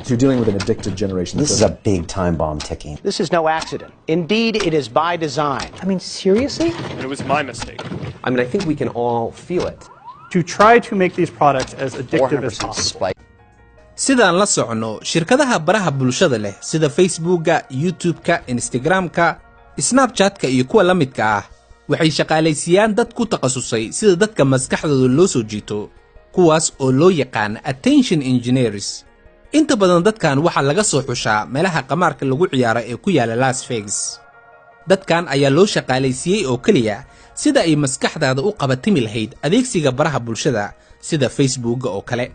So you're dealing with an addicted generation. This is a big time bomb ticking. This is no accident. Indeed, it is by design. I mean, seriously? It was my mistake. I mean, I think we can all feel it. To try to make these products as addictive as 400% possible. spike. Sidaan la socono, shirkadaha baraha bulshada leh sida Facebookga, YouTube-ka, Instagram-ka, Snapchat-ka iyo kuwa la midka ah waxay shaqaalaysiiyaan dad ku takhasusay sida dadka maskaxdooda loo soo jiito, kuwaas oo loo yaqaan attention engineers. Inta badan dadkan waxaa laga soo xushaa meelaha qamaarka lagu ciyaaro ee ku yaala Las Vegas. Dadkan ayaa loo shaqaalaysiiyey oo keliya sida ay maskaxdaada u qabatimi lahayd adeegsiga baraha bulshada sida Facebookga oo kale.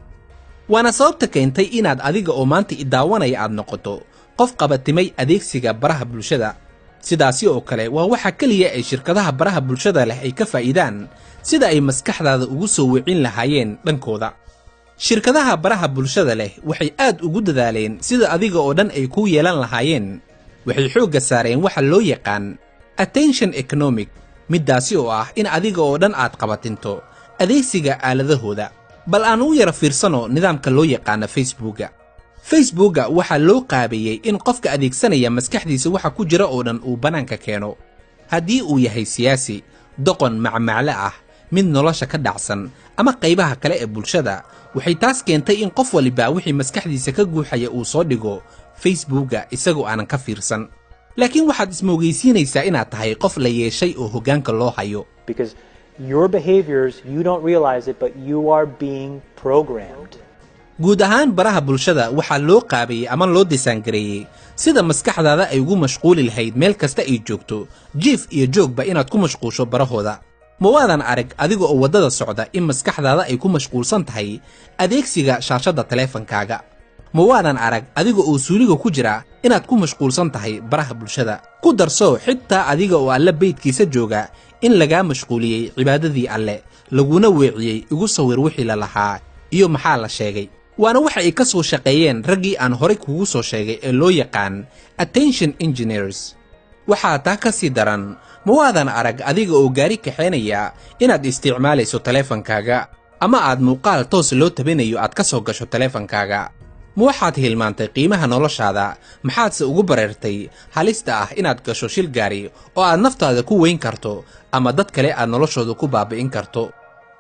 Waana sababta keentay inaad adiga oo maanta i daawanaya aad noqoto qof qabatimay adeegsiga baraha bulshada. Sidaasi oo kale waa waxa keliya ay shirkadaha baraha bulshada leh ay ka faa'iidaan sida ay maskaxdaada ugu soo wicin lahaayeen dhankooda. Shirkadaha baraha bulshada leh waxay aad ugu dadaaleen sida adiga oo dhan ay kuu yeelan lahaayeen. Waxay xoogga saareen waxa loo yaqaan attention economic, middaasi oo ah in adiga oo dhan aad qabatinto adeegsiga aaladahooda. Bal aan u yara fiirsano nidaamka loo yaqaana Facebookga. Facebookga waxaa loo qaabeeyey in qofka adeegsanaya maskaxdiisa waxa ku jira oo dhan uu bannaanka keeno. Haddii uu yahay siyaasi, doqon macmacle ah, mid nolosha ka dhacsan ama qaybaha kale ee bulshada, waxay taas keentay in qof waliba wixii maskaxdiisa ka guuxaya uu soo dhigo Facebookga isagoo aanan ka fiirsan. Laakiin waxaad ismoogaysiinaysaa inaad tahay qof la yeeshay oo hoggaanka loo hayo. Because your behaviors, you don't realize it, but you are being programmed. Guud ahaan baraha bulshada waxaa loo qaabeeyey ama loo disaangareeyey sida maskaxdaada ay ugu mashquuli lahayd meel kasta ay joogto, jiif iyo joogba inaad ku mashquusho barahooda. Ma waadan arag adiga oo waddada socda in maskaxdaada ay ku mashquulsan tahay adeegsiga shaashadda taleefankaaga? Ma waadan arag adiga oo suuliga ku jira inaad ku mashquulsan tahay baraha bulshada? Ku darso, xitaa adiga oo Alle beydkiisa jooga in lagaa mashquuliyey cibaadadii Alle, laguna weeciyey igu sawir wixii la lahaa iyo maxaa la sheegay. Waana waxa ay ka soo shaqeeyeen raggii aan horay kugu soo sheegay ee loo yaqaan attention engineers. Waxaa taa ka sii daran, ma waadan arag adiga oo gaari kaxaynaya inaad isticmaalayso taleefankaaga ama aad muuqaal toos loo tabinayo aad ka soo gasho taleefankaaga? Ma waxaad hilmaantay qiimaha noloshaada? Maxaadse ugu bareertay halista ah inaad gasho shil gaari oo aad naftaada ku weyn karto ama dad kale aad noloshooda ku baabi'in karto?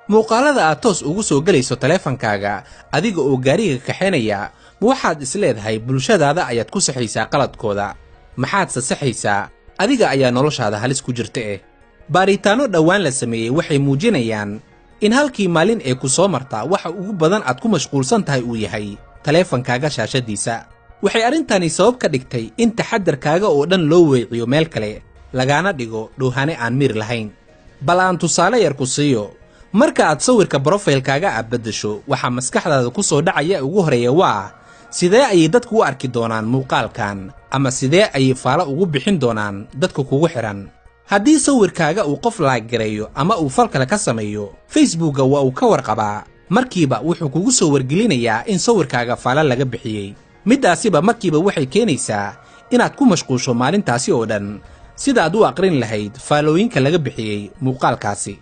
Muuqaalada aad toos ugu soo gelayso taleefankaaga adiga oo gaariga kaxaynaya, ma waxaad isleedahay bulshadaada ayaad ku saxaysaa qaladkooda? Maxaadse saxaysaa? Adiga ayaa noloshaada halis ku jirta. Baaritaanno dhowaan la sameeyey waxay muujinayaan in halkii maalin ee ku soo marta waxa ugu badan aad ku mashquulsan tahay uu yahay taleefankaaga shaashadiisa. Waxay arrintani sabab ka dhigtay in taxadarkaaga oo dhan loo weeciyo meel kale, lagaana dhigo dhoohane aan miir lahayn. Bal aan tusaale yar ku siiyo. Marka aad sawirka profile-kaaga aad beddesho, waxaa maskaxdaada ku soo dhacaya ugu horreeya waa sidee ayay dadku u arki doonaan muuqaalkan, ama sidee ayay faalo ugu bixin doonaan dadka kugu xidhan. Haddii sawirkaaga uu qof like gareeyo ama uu fal kale ka sameeyo, Facebookga waa uu ka warqabaa. Markiiba wuxuu kugu soo wargelinayaa in sawirkaaga faala laga bixiyey. Middaasiba markiiba waxay keenaysaa inaad ku mashquusho maalintaasi oo dhan sidaad u aqrin lahayd faalooyinka laga bixiyey muuqaalkaasi.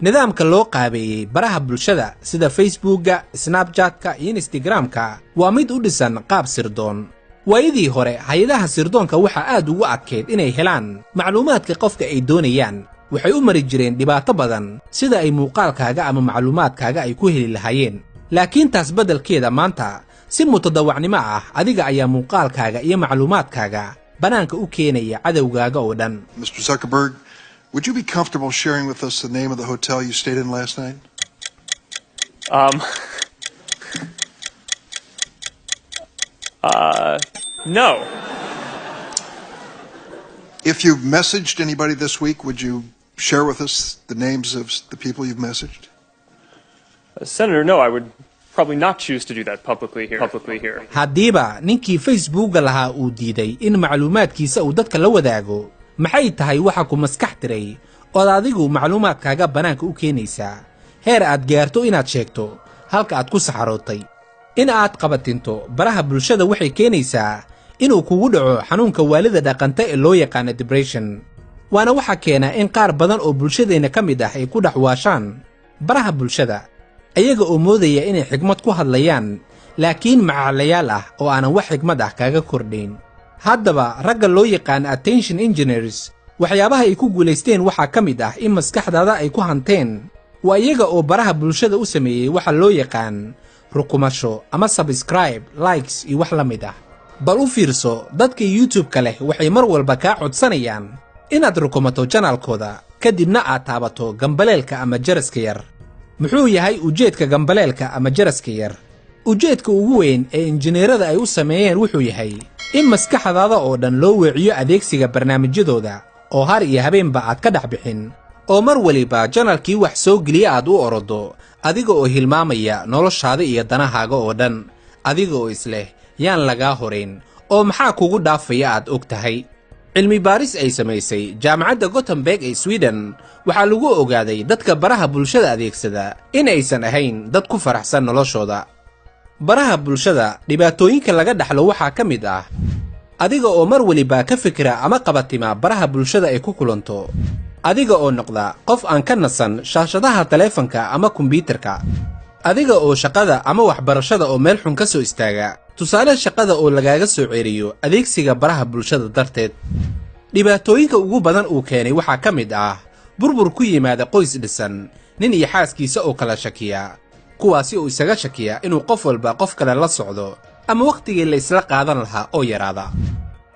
Nidaamka loo qaabeeyey baraha bulshada sida Facebookga, Snapchat-ka iyo Instagram-ka waa mid u dhisan qaab sirdoon. Waayadii hore hay-adaha sirdoonka waxaa aad ugu adkayd inay helaan macluumaadka qofka ay doonayaan. Waxay u mari jireen dhibaato badan sida ay muuqaalkaaga ama macluumaadkaaga ay ku heli lahaayeen. Laakiin taas beddelkeeda maanta si mutadawacnimo ah adiga ayaa muuqaalkaaga iyo macluumaadkaaga bannaanka u keenaya cadowgaaga oo dhan. Mr. Zuckerberg, would you be comfortable sharing with us the name of the hotel you stayed in last night? No. If you've messaged anybody this week, would you share with us the names of the people you've messaged? Senator, no, I would probably not choose to do that publicly here. Publicly here. Haddiiba ninkii Facebookga lahaa uu diiday in macluumaadkiisa uu dadka la wadaago, maxay tahay waxa ku maskax tiray ood adigu macluumaadkaaga bannaanka u keenaysaa heer aad gaarto inaad sheegto halka aad ku saxarootay? In aad qabatinto baraha bulshada waxay keenaysaa inuu kugu dhaco xanuunka waalida dhaqanta ee loo yaqaano depression. Waana waxaa keena in qaar badan oo bulshadeenna ka mid ah ay ku dhex waashaan baraha bulshada, ayaga oo moodaya inay xigmad ku hadlayaan. Laakiin macalayaal ah oo aanan wax xigmad ah kaaga kordhayn. Haddaba ragga loo yaqaan attention engineers waxyaabaha ay ku guulaysteen waxaa ka mid ah in maskaxdaada ay ku hanteen. Waa iyaga oo baraha bulshada u sameeyey waxa loo yaqaan rukumasho ama subscribe, likes iyo wax la mid ah. Bal u fiirso dadka YouTube-ka leh waxay mar walba kaa codsanayaan inaad rukumato janaalkooda, kadibna aad taabato gambaleelka ama jaraska yar. Muxuu yahay ujeedka gambaleelka ama jaraska yar? Ujeedka ugu weyn ee injineerada ay u sameeyeen wuxuu yahay in maskaxdaada oo dhan loo weeciyo adeegsiga barnaamijyadooda oo har iyo habeenba aad ka dhex bixin, oo mar waliba janalkii wax soo geliya aad u orodo adiga oo hilmaamaya noloshaada iyo danahaaga oo dhan, adiga oo isleh yaan lagaa horayn oo maxaa kugu dhaafaya aad og tahay. Cilmi baaris ay samaysay jaamacadda Gothenburg ee Sweden waxaa lagu ogaaday dadka baraha bulshada adeegsada in aysan ahayn dad ku faraxsan noloshooda. Baraha bulshada dhibaatooyinka laga dhaxlo waxaa ka mid ah adiga oo mar waliba ka fikira ama qabatima baraha bulshada ay ku kulanto, adiga oo noqda qof aan ka nasan shaashadaha taleefanka ama kombiyuutarka, adiga oo shaqada ama waxbarashada oo meel xun ka soo istaaga, tusaale shaqada oo lagaaga soo ceeriyo adeegsiga baraha bulshada darteed. Dhibaatooyinka ugu badan uu keenay waxaa ka mid ah burbur ku yimaada qoys dhisan, nin iyo xaaskiisa oo kala shakiya, kuwaasi oo isaga shakiya inuu qof walba qof kale la socdo ama wakhtigii la isla qaadan lahaa oo yaraada.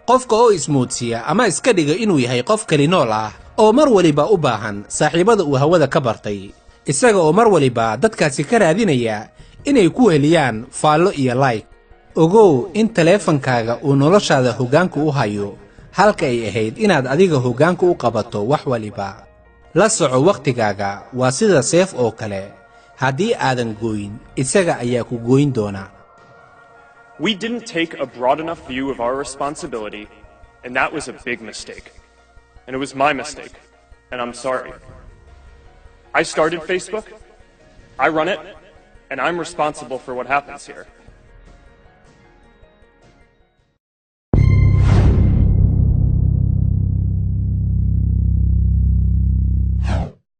Qofka oo ismoodsiya ama iska dhiga inuu yahay qof keli nool ah oo mar waliba u baahan saaxiibada uu hawada ka bartay, isaga oo mar waliba dadkaasi ka raadinaya inay ku heliyaan faallo iyo like. Ogow in taleefankaaga uu noloshaada hoggaanka u hayo halka ay ahayd inaad adiga hoggaanka u qabato wax waliba. La soco wakhtigaaga waa sida seef oo kale, haddii aadan gooyn isaga ayaa ku gooyn doona. We didn't take a broad enough view of our responsibility, and that was a big mistake. And it was my mistake, and I'm sorry. I started Facebook, I run it, and I'm responsible for what happens here.